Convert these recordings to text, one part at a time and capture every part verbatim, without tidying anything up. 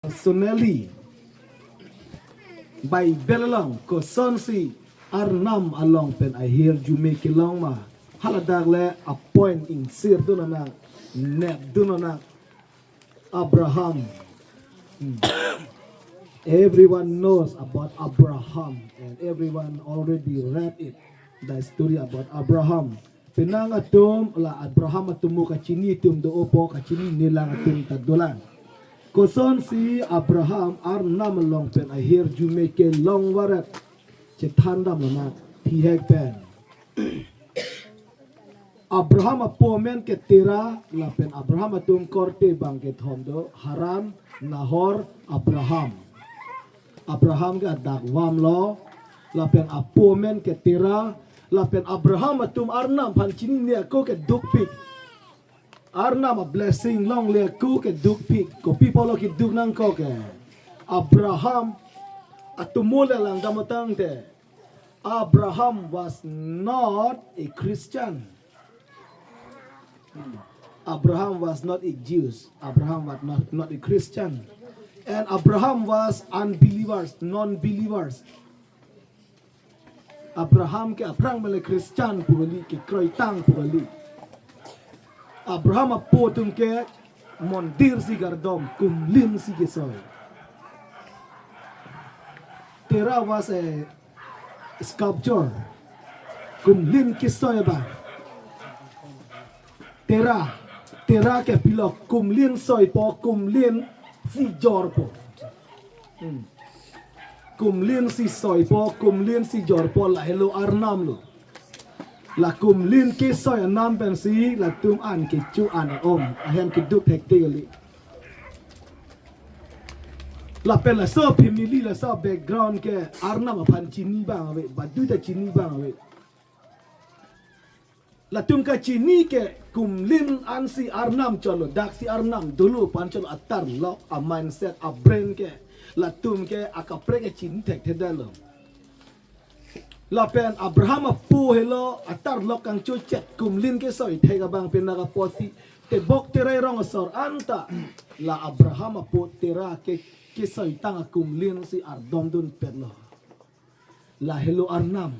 Personally, Bible along kosonsi Arnam along pen ahirjume kelong ma? Haladak le apoint ingsir dun nang, nep dun nang. Abraham. Hmm. Everyone knows about Abraham and everyone already read it, the story about Abraham. Penang atum la Abraham atum mo kachini atum do-opo, kachinine lang atum ta dolang. Kosonsi Abraham Arnam along pen ahirjume kelong varet, chethan dam nang, thihek pen. Abraham apo amen ke Tera, lapen Abraham atum korte bang kethom do, Haran, Nahor, Abraham. Abraham ke adak vam lo, lapen apo amen ke Tera, lapen Abraham atum Arnam aphan chinine ako ke dukpik. Arnam a-blessing longle ako ke dukpik. Kopi apotlo keduk nangkok ke? Abraham atum mo le langdam tangte, Abraham was not a Christian. Abraham was not a Jews. Abraham was not, not a Christian. And Abraham was unbelievers, non-believers. Abraham ke aphrang mele Christian pu kali, kekroitang pu kali. Abraham apo atum ke mondir si kardom, kumlin si kesoi. Tera was a sculptor. Kumlin kesoi ba. Tera, Tera ke pilo, kumlin soipo, kumlin si jorpo. Hmm. Kumlin si soipo, kumlin si jorpo, lahelo Arnam lo. La kumlin kesoi anam pensi latum an kecho an om, ahem keduk thekte kali. Lapen laso family, laso background ke Arnam aphan chini bang ave, baduita chini bang ave. Latum kachini ke kumlin ansi Arnam cholo, daksi Arnam dolo pu an cholo, atarlok, a-mindset, a-brain ke, latum ke akaprek kachini thekthedetlo. Lapen Abraham apo helo, atarlok kangchochet, kumlin kesoi thek abang pen nang apotsi, tebok terai rong asor anta, la Abraham apo Tera ke, kesoitang akumlin si ardomdunpetlo. Lahelo Arnam.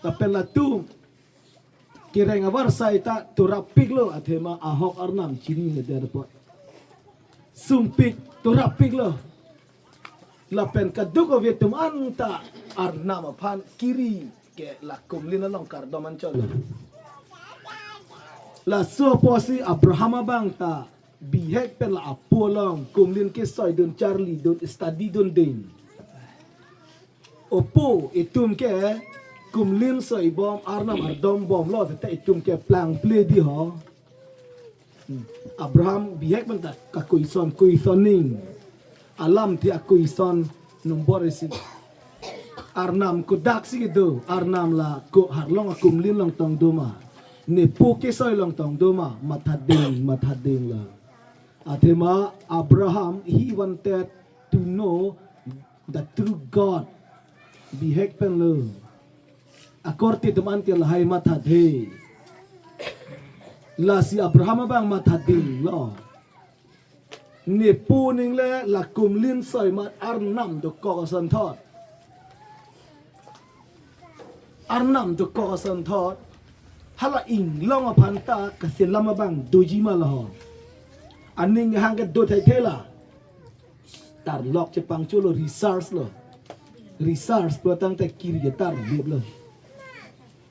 Lapen latum kereng avarsai ta turapiklo, athema ahok Arnam chininedet apot. Sungpik, turapiklo. Lapen kaduk ave atum anta Arnam aphan kiri ke la kumlin along kardom an cholo. Laso apotsi Abraham abang ta bihek pen la apo along kumlin kesoidun, charlidun, studydun ding. Opo, itum ke kumlin soibom, Arnam ardombomlo, tete itum ke plangple di ho. Hmm. Abraham bihek pen ta ka-question, question ning. Alamthe a-question nombor isi. Arnam kodaksi kedo, Arnam la ko harlong akumlin along tong do ma, nepo kesoi along tong do ma, mathading, mathading lo. Athema Abraham, he wanted to know the true God. Bihek pen lo. Akorte atum an ke lahai mathadhe. Lasi Abraham abang mathadinglo. Nepo ning le la kumlin soi mat Arnam dokok asonthot. Arnam dokok asonthot. Hala inglong aphan ta kaselam abang doji ma laho. Aning hang kedo thekthela. Tarlok chepangcholo, research lo. Research pulo tangte kiri ke tarlip lo.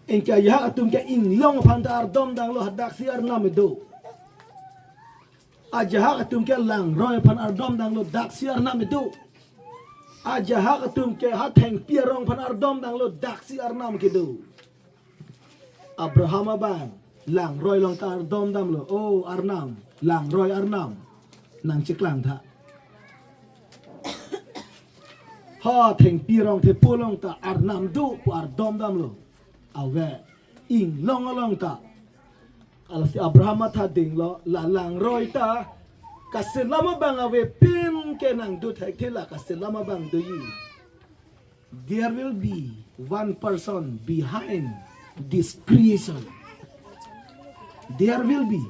Anke ajahak atum ke inglong aphan ta ardomdanglo, hadaksi Arnam kedo. Ajahak atum ke langroi aphan ardomdanglo, daksi Arnam kedo. Ajahak atum ke ha thengpi arong aphan ardomdanglo, daksi Arnam kedo. Abraham abang langroi along ta ardomdamlo. O Arnam, langroi Arnam, nangcheklang tha. Ha thengpi arong thepo along ta Arnam do pu ardomdamlo. Ave, inglong along ta. Lasi Abraham mathadinglo, la langroi ta kaselam abang avepin ke nangdo thekthela, kaselam abang doji. There will be one person behind this creation. There will be.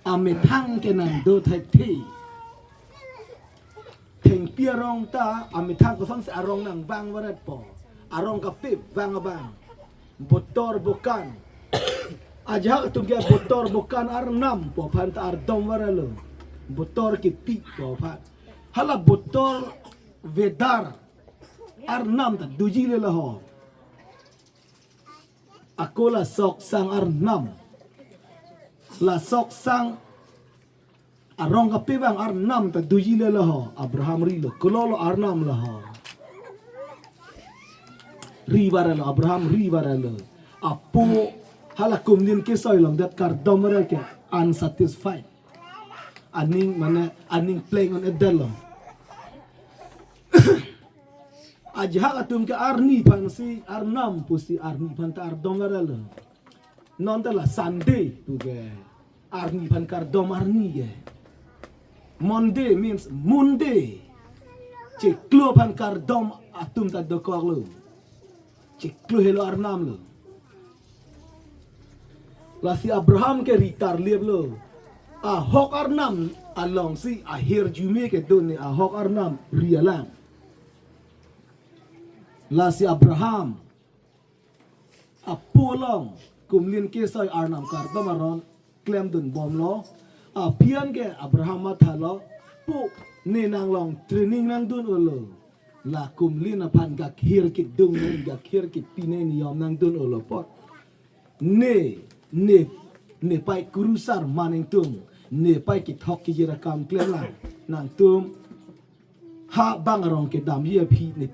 Amethang ke nangdo thekthe. Pi arong ta, amethang kosonsi arong nangvang varetpo. Arong kape vang abang. Botor bokan. Ajahak atum ke botor bokan arnam pu aphan ta ardom varelo. Botor kepi pu aphan. Hala botor vedar arnam ta doji lelo ho. Ako la sok sang arnam. La sok sang arong kape vang arnam ta doji lelo ho. Abraham rilo. Kololo arnam lo ho. Ri varelo, Abraham ri varelo. Apo hala kumlin kesoi along det kardom varelo ke unsatisfied. Aning mane aning pleng on edel lo. Ajahak atum ke arni aphansi arnam pusi arni aphan ta ardom varelo. Non ta la Sunday pu ke arni aphan kardom arni ke. Monday means Monday. Chiklo aphan kardom atum ta dokoklo. Chiklo helo arnam lo. Lasi Abraham ke ri tarliep lo. Ahok arnam alongsi ahirjume kedo ne ahok arnam ri alang. Lasi Abraham apo along kumlin kesoi arnam kardom aron klemdun bomlo. Aphi an ke Abraham mathalo, pu ne nanglong training nangdun olo. La kumlin aphan gakhir kidung ne, gakhir kipi ne niyom nangdun olo apot. Ne, ne, ne pai kurusar maningtung, ne pai kithok kijir akam klemlang. Nangtum ha bang arong kedamji aphi ne